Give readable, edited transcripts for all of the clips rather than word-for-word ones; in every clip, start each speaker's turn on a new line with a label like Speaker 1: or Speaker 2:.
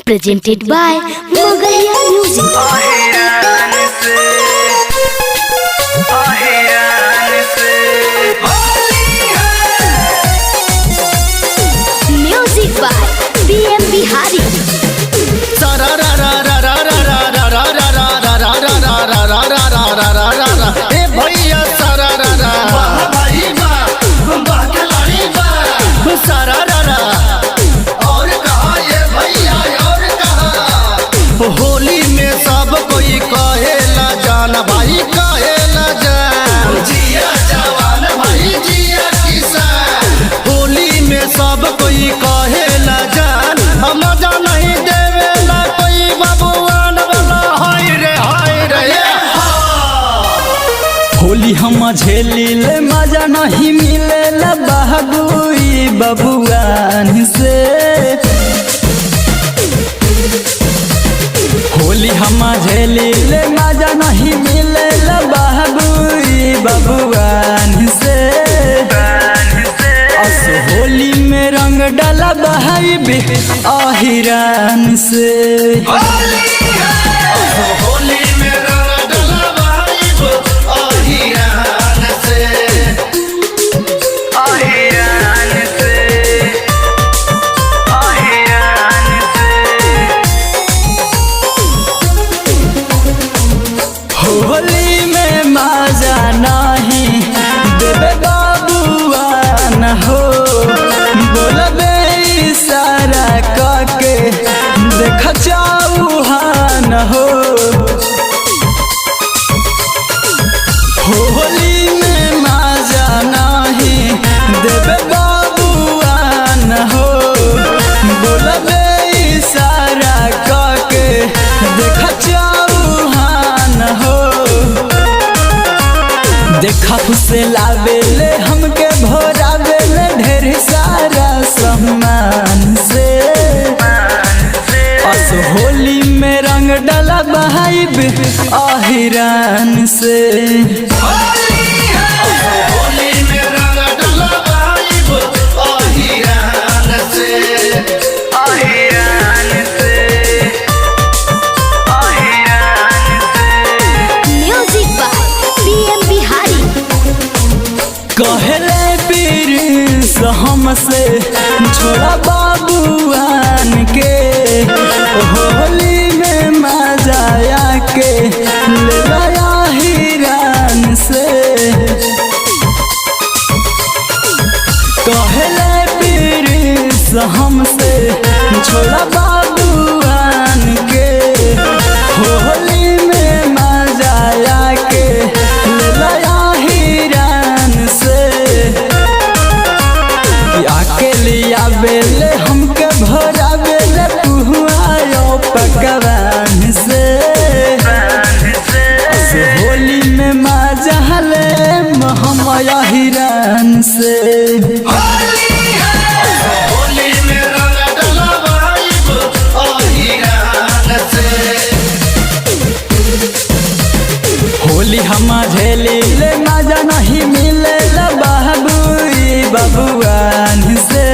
Speaker 1: Presented by Magahiya Music. Music by BM Bihari.
Speaker 2: ए भैया सारा रा रा भाई बा बा के लाड़ी बा सारा रा रा और कहा ये भैया और कहा होली में सब कोई कहेला जान भाई कहेला जान जिया जवान भाई जिया किसान होली में सब कोई कहेला जान हम मजा नहीं देवेला कोई बबुआन वाला हाय रे हाय रे
Speaker 3: होली हम झेली ले मजा नहीं मिले बाबूई बबुआन से। होली हम झेली ले मजा नहीं मिले बाबूई बबुआन से। अस होली में रंग डाला बहाइब आहिरान से।
Speaker 2: होली में रंग डलवाइब अहिरान से
Speaker 3: होली में मजा नहीं देवे बाबुआ न हो, बोलबे इशारा कके देख चौहान हो। होली में मजा नहीं देवे बाबुआ न हो, बोलबे इशारा कके देख चौहान हो। देखा फुसलावेले हमके भोरावेले ढेर सारा सम्मान से। अस होली में रंग डाला बहाइब आहिरान से।
Speaker 2: होली में रंग डलवाइब अहिरान से
Speaker 1: Music by BM Bihari.
Speaker 3: कहले प्रिंस हमसे छोड़ा बाबुआन के, होली में मजा आके ले लाया हिरान से। कहले प्रिंस हमसे छोड़ा बाबुआन के, होली में मजा आके ले लाया हिरान से। कि आके लिया बेले हमके भरा बेले पुआयो पकवान से। अस होली में मजा ले हम हिरान से।
Speaker 2: होली में रंग डलवाइब अहिरान से।
Speaker 3: होली हम झेली ले मजा नहीं मिले बाबूई बबुआन से।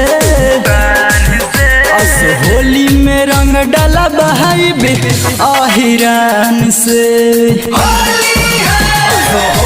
Speaker 3: अस होली में रंग डाला बहाइब आहिरान से।
Speaker 2: होली है।